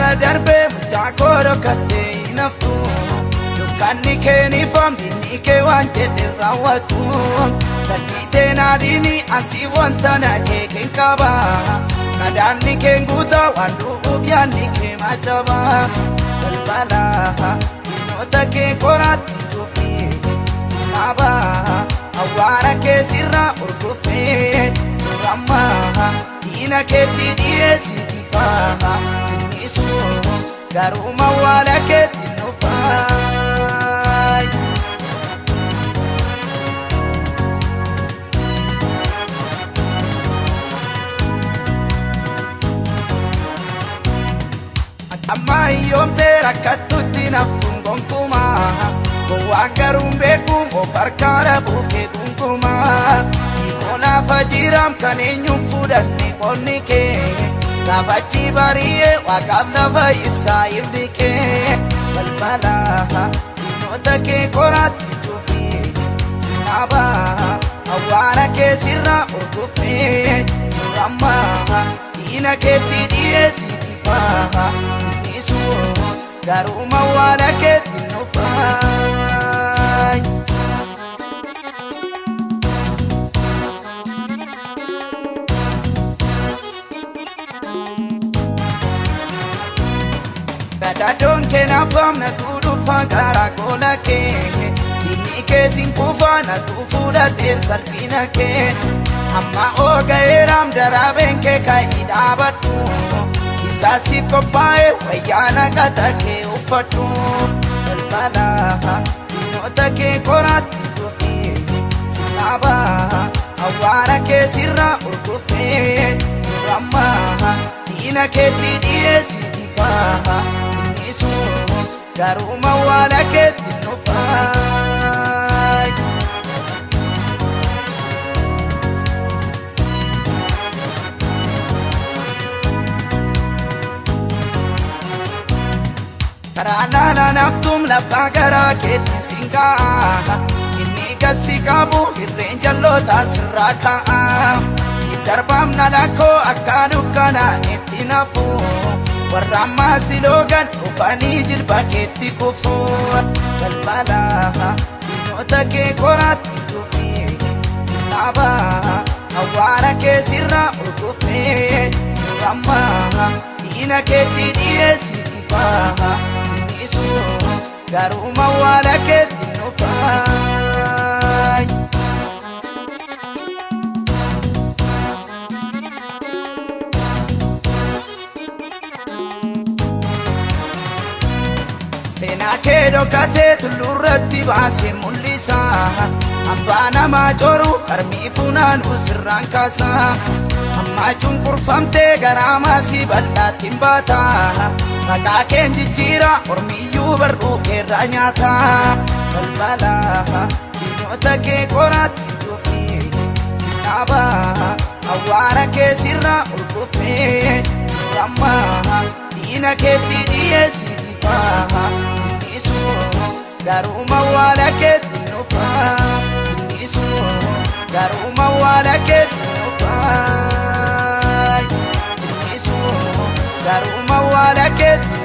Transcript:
Bara darbee mucaa koo dhokattee hin haftu. Dukkanni kee ni faamni kee waan jedhe raawwatu. Dadhiitee naadhiini asii wanta na keeken qaba. Kadaanni kee guutaa waan du'uuf yaadni kee macaba. Balbala diinota kee qoraatti cufee sinaaba. Awwaara kee sirraa urgufee durammaa diina keetti dhiyeessi dibaa. Tinnisu garuma waala keetti nufaa. Amma hiyyoomtee rakkattutti naftuun gonkumaa. Gowwaan garuu beekuun of harkaa dhabuu kee gonkumaa. Tiifoonaaf ajiiraam kan eenyuun fudhanne qonni kee. Gaafachi bari'ee waaqaaf lafa ibsaa ifni kee. Balbala diinota kee qoraatti cufee sinaaba. Awwaara kee sirraa urgufee durammaa diina keetti dhiyeessi dibaa. Tinnisu garuma waala keetti nufaa. Gadaadoon kee naafam na tuudhufa garaa gola kee. Inni kee siin kufa na tuufuudhateef salphina kee. Amma ooga'eeraam daraabeen kee ka'ii dhaabadhu. Isaa siif qophaa'e wayyaa naqata kee uffadhu. Balbala diinota kee qoraatti cufee sinaaba. Awwaara kee sirraa urgufee durammaa diina keetti dhiyeessi dibaa. Tinnisu garuma waala keetti nufaa. Karaa naana naftuun lafa garaa keetti siin ka'a. Inni gasi qabu hirreen jalloota sirraa ka'a. Darbaam na lakkoo akka dukkanaa itti nafu. Warra ammaa si loogan dhufanii jilba keetti kufu. Balbala diinota kee qoraatti cufee sinaaba. Awwaara kee sirraa urgufee durammaa diina keetti dhiyeessi dibaa. Tinnisu garuma waala keetti nufaa. Seenaa kee dhokatee tulluurratti baasee mul'isa. Abbaa namaa coru qarmii funaanuu sirraan kaasa. Ammaa cunqurfamtee garaa maasii bal'aatti hin baata. Maqaa keen jijjiira ormiyyuu barruu keerraa nyaata. Balbala diinota kee qoraatti cufee sinaaba. Awwaara kee sirraa urgufee durammaa diina keetti dhiyeessi dibaa. Tinnisu garuma waala keetti nufaa. Tinnisu garuma waala keetti nufaa. Tinnisu garuma waala keetti.